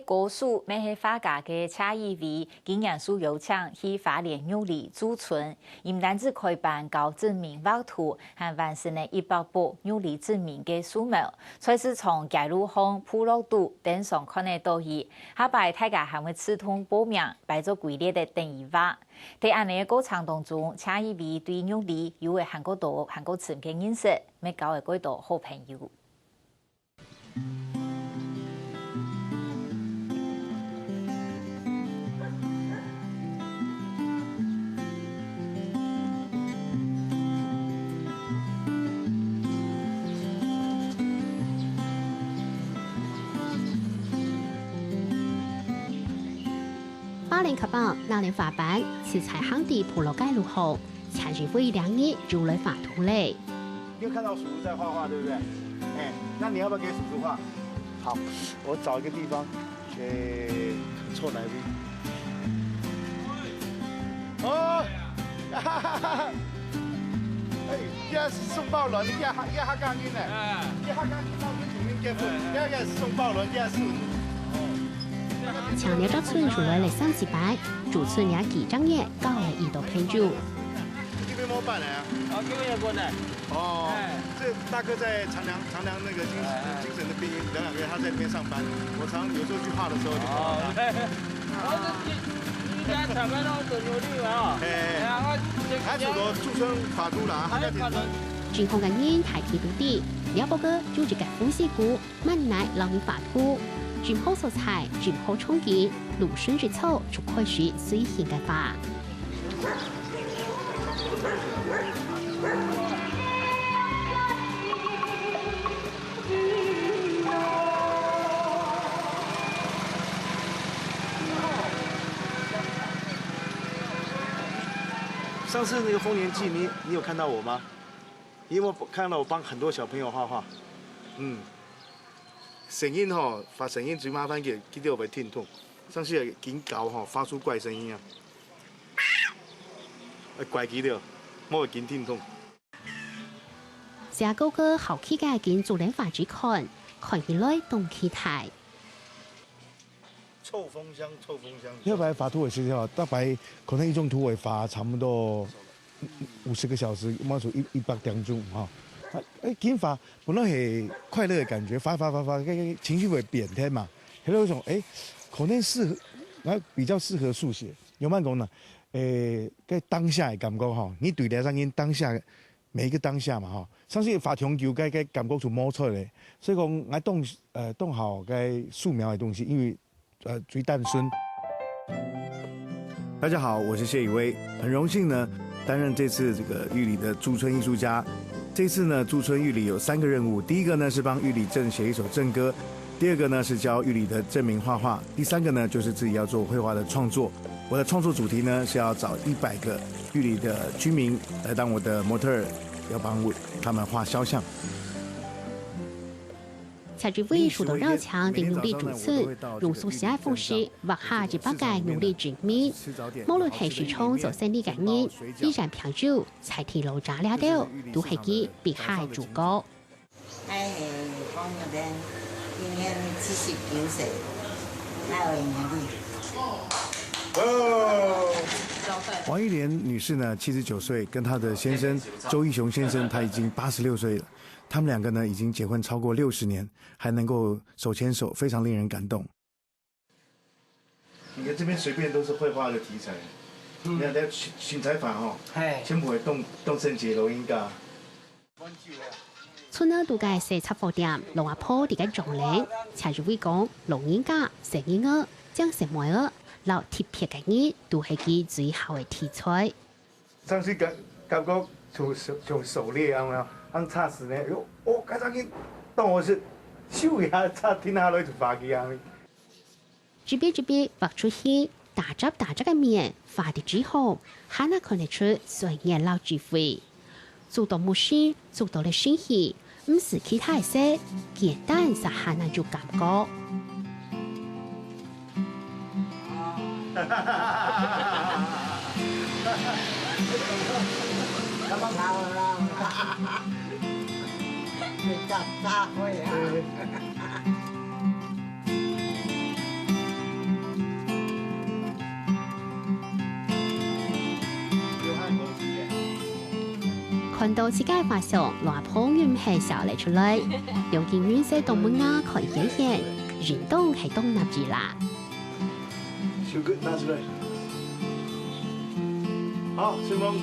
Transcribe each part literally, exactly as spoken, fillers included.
歌手乜係畫家个謝宇威，今年受邀請去花蓮玉里駐村，毋單止開辦教正面畫圖，還完成了一百幅玉里正面个素描，在市場、街路項、部落肚，定常看得到佢。下擺大家還會自動報名，排做歸列个等佢畫。在恁呢个過程當中，謝宇威對玉里有了還過多、還過深个認識，乜交了過多好朋友。 花蓮客幫，拿等花瓣，自在行在部落街路項，謝宇威兩人又來畫圖咧。你有看到叔叔在畫畫，對不對？哎，那你要不要給叔叔畫？好，我找一個地方，誒，坐哪位？哦，哈哈哈哈。哎，這係宋寶鑾，這客，這客家人呢。哎。這客家人，他們同名結婚，哎，哎。這個係宋寶鑾，這係 請了這村出來了三四擺，駐村也幾隻月，交了一多朋友。這邊沒有搬來啊？啊，這邊也搬來。哦，哎。這大哥在長良，長良那個精，哎，哎。精神的病院，兩兩個月他在那邊上班。我常有時候去畫的時候就看到他。哦，哎，哎。哦，這，這，這邊長安路等有六啊。哎，哎。哎呀，我這，哎，這個駐村畫圖啦，他在田村。哎，可能。真好个人大體都知，了不過就一個風勢股， 滿哪摎你畫圖，尋好素材，尋好場景，攏順序做就開始隨興个畫。上次那個豐年祭，你，你有看到我嗎？你有沒有看到我幫很多小朋友畫畫？嗯。 聲音吼，發聲音最麻煩个，佢兜會停動。上次緊搞吼，發出怪聲音啊。哎，怪佢兜，莫緊停動。謝哥哥好奇个緊逐等畫仔看，看起來當期待。臭風箱，臭風箱。要不然畫圖的時候，大概可能一張圖會畫差不多 五十個小時，滿足一，一百點鐘哈。啊，欸，緊畫本來係快樂的感覺，畫畫畫畫，該，該情緒會變態嘛。後來我想，欸，可能適合，啊，比較適合速寫。仰般講呢？欸，該當下的感覺哈，你對這張人當下，每一個當下嘛哈，像是畫長久，該，該感覺就無出來。所以講，𠊎當，呃，當好該素描的東西，因為 呃，最單純。大家好，我是謝宇威，很榮幸呢擔任這次這個玉里的駐村藝術家。這次呢，駐村玉里有三個任務，第一個呢是幫玉里鎮寫一首鎮歌，第二個呢是教玉里的鎮民畫畫，第三個呢就是自己要做繪畫的創作。我的創作主題呢是要找一百個玉里的居民來當我的模特兒，要幫我，他們畫肖像。 謝宇威受到邀請，在玉里駐村，用手寫个方式畫下一百個玉里鎮民。無論係市場做生理个人，抑係朋友，在鐵路站這兜，都係佢筆下个主角。哎，黃玉蓮，今年七十九歲，還有年紀。王玉蓮女士呢，七十九歲，跟她的先生周一雄先生，他已經八十六歲了。 他們兩個呢，已經結婚超過六十年，還能夠手牽手，非常令人感動。你看這邊隨便都是繪畫的題材，嗯。你看這尋，尋採訪吼，嘿。全部會動，動身節錄音噶。村仔肚个細雜貨店，老阿婆在該掌領，謝宇威講，老人家、細人仔、靚細妹仔，摎特別个人，都係佢最好个題材。 上去感，感覺像，像，像狩獵一樣，有無？像插死呢，喲，哦，該隻人當好食，咻一下插停下來就飛去啊。一筆一筆畫出去，打摺打摺个面，畫得最好，還能看得出專業摎智慧。做到目神，做到了心意， 毋使其他个事，簡單就還能有感覺。看到自家个畫像，羅阿婆忍毋核笑了出來，兩根銀色當門牙看圓圓，應當係當合意啦。 So good，拿出來。好，成功。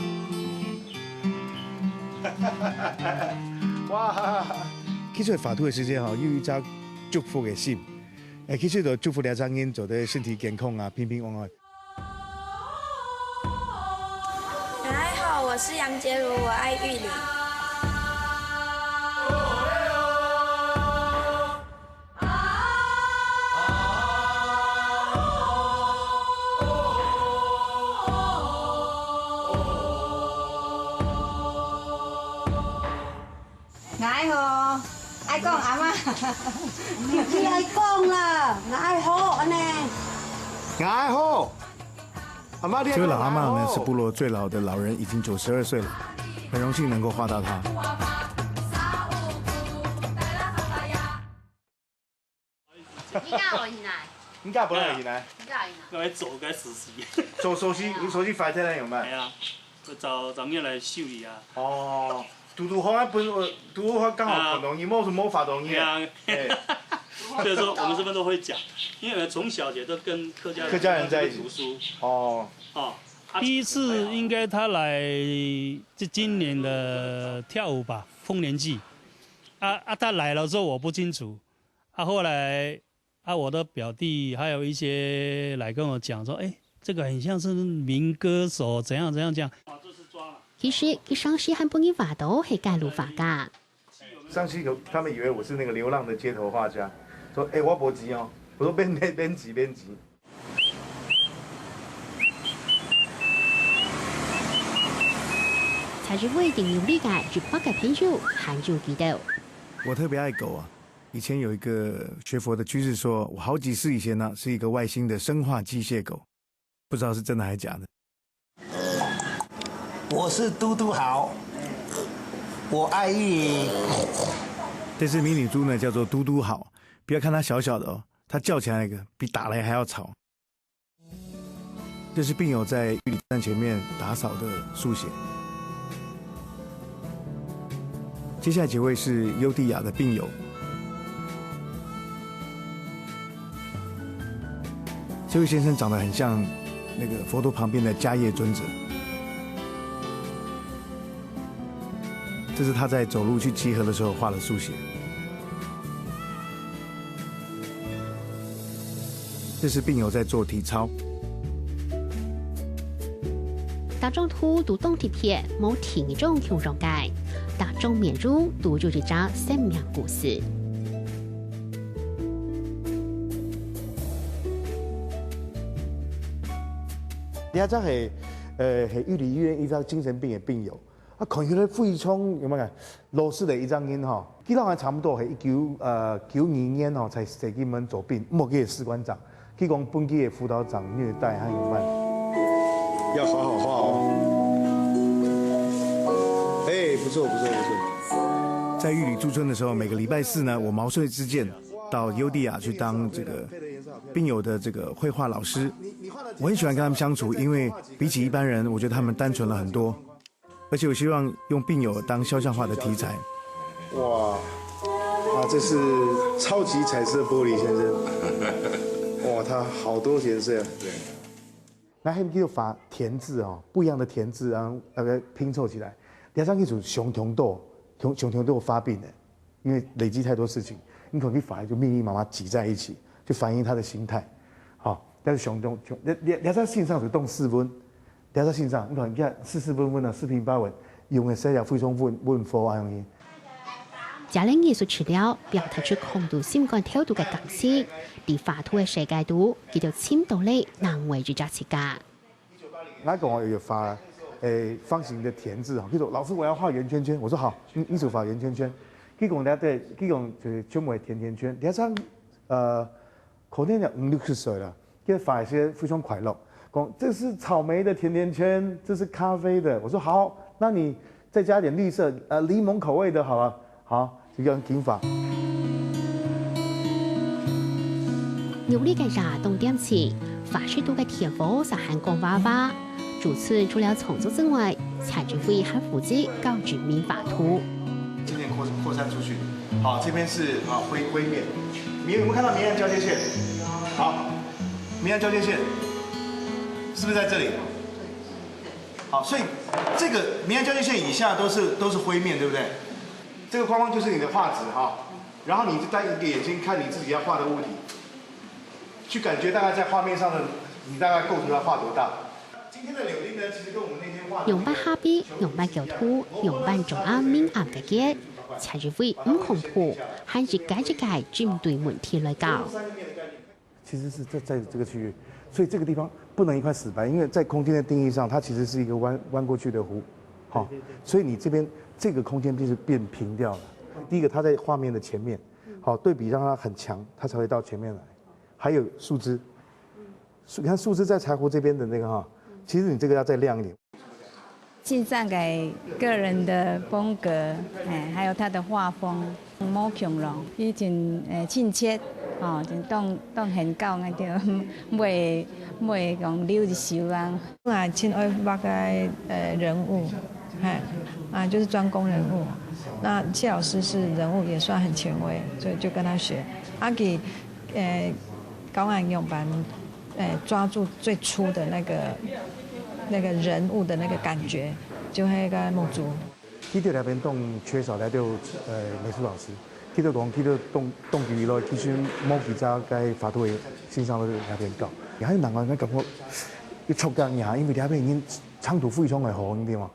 哇！其實畫圖个時間吼，有一隻祝福个心。誒，其實就祝福這隻人做得身體健康啊，平平安安。大家好，我是楊潔如，我愛玉里。 𠊎好，愛講阿嬤。你愛講啦，𠊎好，恁呢。𠊎好。阿嬤，你愛講。這位老阿嬤呢，是部落最老的老人，已經九十二歲了，很榮幸能夠畫到她。 你敢愛去哪？你敢不愛去哪？你敢愛去哪？該走該熟悉。手，手機，你手機壞忒了有無？哎呀，我找，找人來修理啊。哦，堵堵好啊，本，呃，堵堵好剛好碰到你，啊。無，無法到你。哎呀。哎。所以說我們這邊都會講，因為我們從小也都跟客家人，客家人在一起讀書。哦。哦，啊，第一次應該他來，這今年的跳舞吧，豐年祭。啊，啊，他來了之後我不清楚， 啊，後來，啊，我的表弟還有一些來跟我講說，哎，這個很像是民歌手，怎樣怎樣這樣。其實，佢上時還分人話到係街路畫家。上次有，他們以為我是那個流浪的街頭畫家，說，哎，我無錢哦。我說，免，免，免錢，免錢。 在這位定有這個一百個朋友，還有佢兜。我特別愛狗啊， 以前有一個學佛的居士說，我好幾世以前呢，是一個外星的生化機械狗，不知道是真的還是假的。我是嘟嘟好，我愛玉里。這隻迷你豬呢，叫做嘟嘟好，不要看它小小的哦，它叫起來那個比打雷還要吵。 這是病友在玉里站前面打掃的速寫。接下來幾位是優蒂亞的病友。這位先生長得很像那個佛陀旁邊的迦葉尊者。 這是他在走路去集合的時候畫的速寫。這是病友在做體操。逐張圖都當特別，無第二張共樣个，逐張面容都有一隻生命故事。這隻係，呃，係玉里醫院一隻精神病个病友。 啊，看起來非常，有無啊？老實个一隻人吼，佢同𠊎差不多係一九，呃，九二年吼，在西金門做兵，毋過佢係士官長，佢講分佢个輔導長虐待，還有慢。要好好畫哦。哎，不錯，不錯，不錯。在玉里駐村的時候，每個禮拜四呢，我毛遂自薦到優蒂亞去當這個病友的這個繪畫老師。我很喜歡跟他們相處，因為比起一般人，我覺得他們單純了很多。 而且我希望用病友當肖像畫的題材。哇，啊，這是超級彩色玻璃先生。哇，它好多顏色啊。對。𠊎喊佢畫田字哦，不一樣的田字，然後那個拼湊起來，這張藝術相當多，相，相當多畫面的。 因為累積太多事情，你可能去反而就密密麻麻擠在一起，就反映他的心態。好，但是相當，相，這，這，這隻先生就當斯文，這隻先生，你看，你看斯斯文文啊，四平八穩，用个色料非常溫，溫和啊，用个。這類藝術治療表達出抗毒心肝頭肚个感情，在畫圖个世界肚，佢就尋到了另外一隻自家。 𠊎講我有畫，誒，方形的田字哈，佢說：「老師，我要畫圓圈圈。」我說：「好，你，你就畫圓圈圈。」佢講：「對，對。」佢講：「就是全部係甜甜圈。」你看像，呃，可能有五六十歲了，佢畫一些非常快樂，講：「這是草莓的甜甜圈，這是咖啡的。」我說：「好，那你再加點綠色，呃，檸檬口味的好了。」 好，就用金髮。玉里个夜當恬靜，畫室肚个電火儕還光華華。主廚除了創作之外，蔡志輝還負責搞正面畫圖。漸漸擴擴散出去。好，這邊是啊灰灰面，你有沒有看到明暗交界線？好，明暗交界線是不是在這裡？好，所以這個明暗交界線以下都是都是灰面，對不對？這個框框就是你的畫紙哈，然後你就戴一個眼鏡看你自己要畫的物體，去感覺大概在畫面上的你大概構圖要畫多大。今天的柳丁呢，其實跟我們那天畫的那個用筆下筆，用筆構圖，用筆掌握明暗个結，蔡志輝毋恐怖，還一個一個針對問題來搞。 其實是在在這個區域，所以這個地方不能一塊死白，因為在空間的定義上，它其實是一個彎彎過去的弧，好，所以你這邊這個空間就是變平掉了。第一個，它在畫面的前面，好，對比讓它很強，它才會到前面來。還有樹枝，樹你看樹枝在柴胡這邊的那個哈，其實你這個要再亮一點。 欣賞个個人的風格，欸，還有他的畫風，無共樣，佢真欸親切，吼，真當當很高个對，袂袂講溜一手啊。我也親愛畫个呃人物，嘿，啊就是專攻人物。那謝老師是人物也算很權威，所以就跟他學。阿吉，呃，高安用板，呃，抓住最初的那个那个人物的那个感觉，就那个目珠。 佢對這片當缺少來到呃美術老師，佢就講佢就當當久以來，其實無幾隻該畫圖个先生都來這片教。也係難怪，感覺一觸感呀，因為這片已經程度非常个好，你知嘛？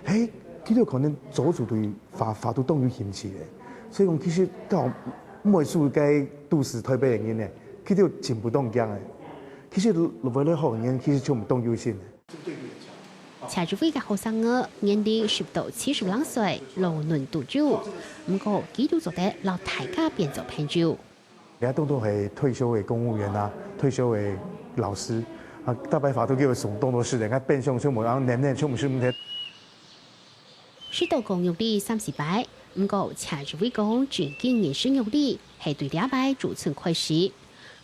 嘿，佢就可能早就對畫畫圖當有興趣个，所以講其實到美術該都市台北个人呢，佢就進步當強个。其實落尾來學个人其實全部當有心个。 蔡志輝个學生仔年齡十到七十零歲，老嫩都有，毋過佢都做得摎大家變做朋友。人家當多係退休个公務員啊，退休个老師啊，大白髮都叫佢送當多時間，佢變相全部人年年全部係毋得。食到公園裡三四擺，毋過蔡志輝講正經認識玉里係對這擺駐村開始，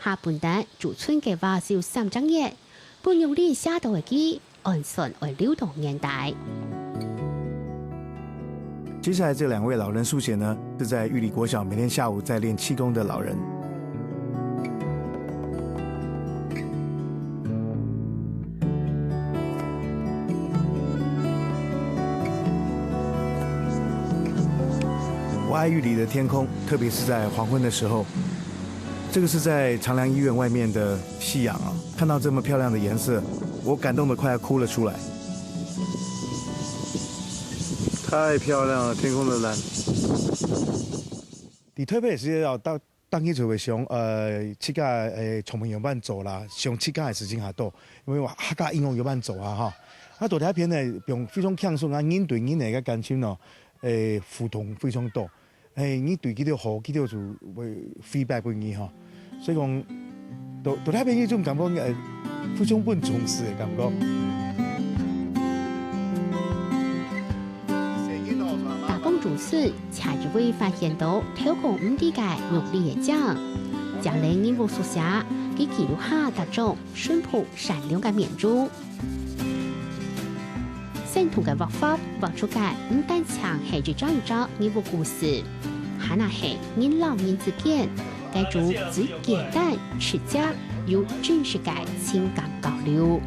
下半段駐村計畫只有三隻月， 分玉里寫到个字，按算愛留到年代。接下來這兩位老人速寫呢，是在玉里國小每天下午在練氣功的老人。我愛玉里的天空，特別是在黃昏的時候。這個是在長庚醫院外面的 夕陽啊，看到這麼漂亮的顏色，我感動得快要哭了出來。太漂亮了，天空的蓝。你特別是要到當地就會想，呃，自家呃，專門用板做啦，想自家个事情較多，因為我客家應用用板做啊哈。啊，到這片呢，用非常輕鬆啊，人對人个感情哦，誒，互動非常多。 誒，你對佢兜好，佢兜就會feedback分你吼。所以講，到到這片有種感覺，誒，非常分重視个感覺。打工如此，蔡志輝發現到頭過毋知个玉里个靚，將來人物速寫，佢記錄下逐種淳樸善良个面容。 生動个畫法畫出个毋單淨係一張一張人物故事，還係人摎人之間該種最簡單、直接又真實个情感交流。